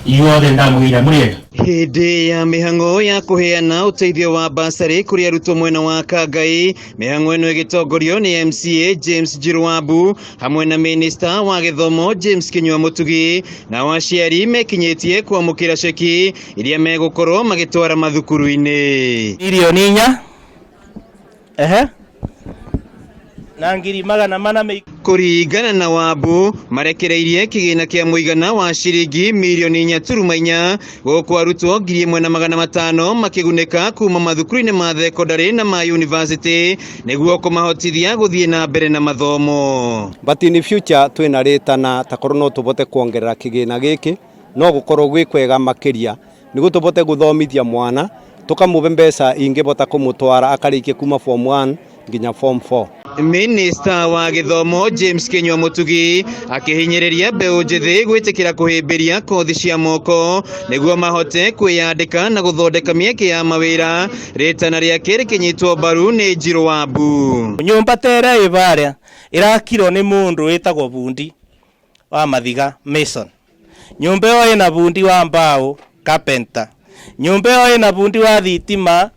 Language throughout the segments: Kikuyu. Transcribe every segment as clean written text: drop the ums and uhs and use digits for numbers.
Inyuothe ndamwĩra mũrĩega. Hĩndĩ ya mĩhang'o ya kũheana ũteithio wa basarĩ kũrĩ arutwo mwena wa Kangai, mĩhang'o ĩno ĩgĩtongorio nĩ MCA James Njiruambu hamwe na minista wa gĩthomo James Kinyua Mũtugi, nao aciari mekinyĩtie kwamũkĩra ceki iria megũkorwo magĩtwara mathukuru-inĩ. Milioni 4 ehe na 400,000. Kũringana na Wambu, marekereirie kĩgĩna kĩa mũigana wa ciringi mirioni 4.4 gũkũ arutwo 1,500 makĩgunĩka kuma mathukuru-inĩ ma thekondarĩ na ma yunivasĩtĩ nĩguo kũmahotithia gũthiĩ na mbere na mathomo. But in future twina ritana takorwo no tubote kuongerera kigina giki, no gukorwo gwi kwega makiria niguo tubote guthomithia mwana, tukamube mbeca ingibota kumutwara akarikie kuma form 1 nginya form 4. Minista wa gĩthomo James Kinyua Mũtugi akĩhinyĩrĩria mbeũ njĩthĩ gwĩtĩkĩra kũhĩmbĩria kothi cia moko nĩguo mahote kwĩyandĩka na gũthondeka mĩeke ya mawĩra. Rĩtana rĩake rĩkĩnyitwo mbaru nĩ Njirũ Wambu. Nyũmba ta ĩrĩa ĩ varĩa ĩrakirwo nĩ mũndũ wĩtagwo bundi wa mathiga, mason. Nyũmba ĩyo ĩna bundi wa mbaũ, carpenter. Nyũmba ĩyo ĩna bundi wa thitima,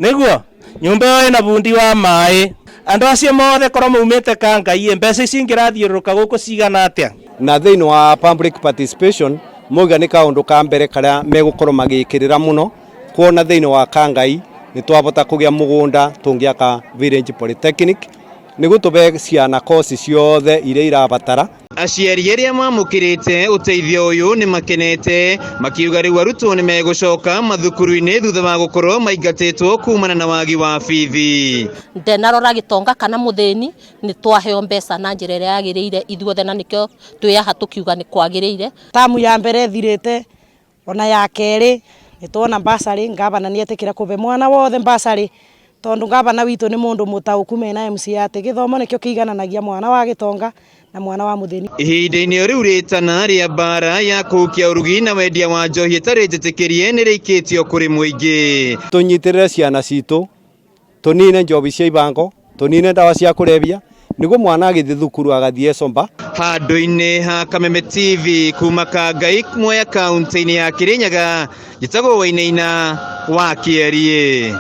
nĩguo nyũmba ĩyo ĩna bundi wa maĩ. Andũ acio mothe korwo maumĩte Kangai, mbeca ici ingĩrathiũrũrũka gũkũ cigana atĩa? Na thĩinĩ wa public participation moiga nĩ kaũndũ ka mbere karĩa megũkorwo magĩkĩrĩra mũno kuona thĩinĩ wa Kangai nĩ twabota kũgĩa mũgũnda tũngĩaka village polytechnic nĩguo tũbe ciana kosi ciothe iria irabatara. Aciari arĩa mamũkĩrĩte ũteithio ũyũ nĩ makenete makiuga rĩu arutwo nĩ megũcoka mathukuru-inĩ thutha wa gũkorwo maingatĩtwo kumana na wagi wa bithi. Ndenarora gĩtonga kana mũthĩni, nĩ twaheo mbeca na njĩra ĩrĩa yagĩrĩire ithuothe, na nĩkĩo twĩ haha tũkiuga nĩ kwagĩrĩire. Tamu ya mbere ĩthirĩte, ona ya kerĩ nĩ tuona basarĩ. Ngavana nĩ etĩkĩra kũbe mwana wothe basarĩ, tondu ngavana witũ nĩ mũndũ mũtaũku mena MCA atĩ gĩthomo nĩkĩo kĩigananagia mwana wa gĩtonga na mwana wa mũthĩni. Ihinda-inĩ o rĩu, rĩtana rĩa mbara ya kũhukia ũrugi na wendia wa njohi ĩtarĩ njĩtĩkĩrie nĩ rĩikĩtio kũrĩ mũingĩ. Tũnyitĩrĩre ciana citũ, tũnine njobi cia ibango, tũnine ndawa cia kũrebia, nĩguo mwana agĩthiĩ thukuru agathiĩ sober. Handũ-inĩ ha Kameme TV kuma Kangai, Mwea, kaunti-inĩ ya Kirinyaga, njĩtagwo Wainaina wa Kĩeriĩ.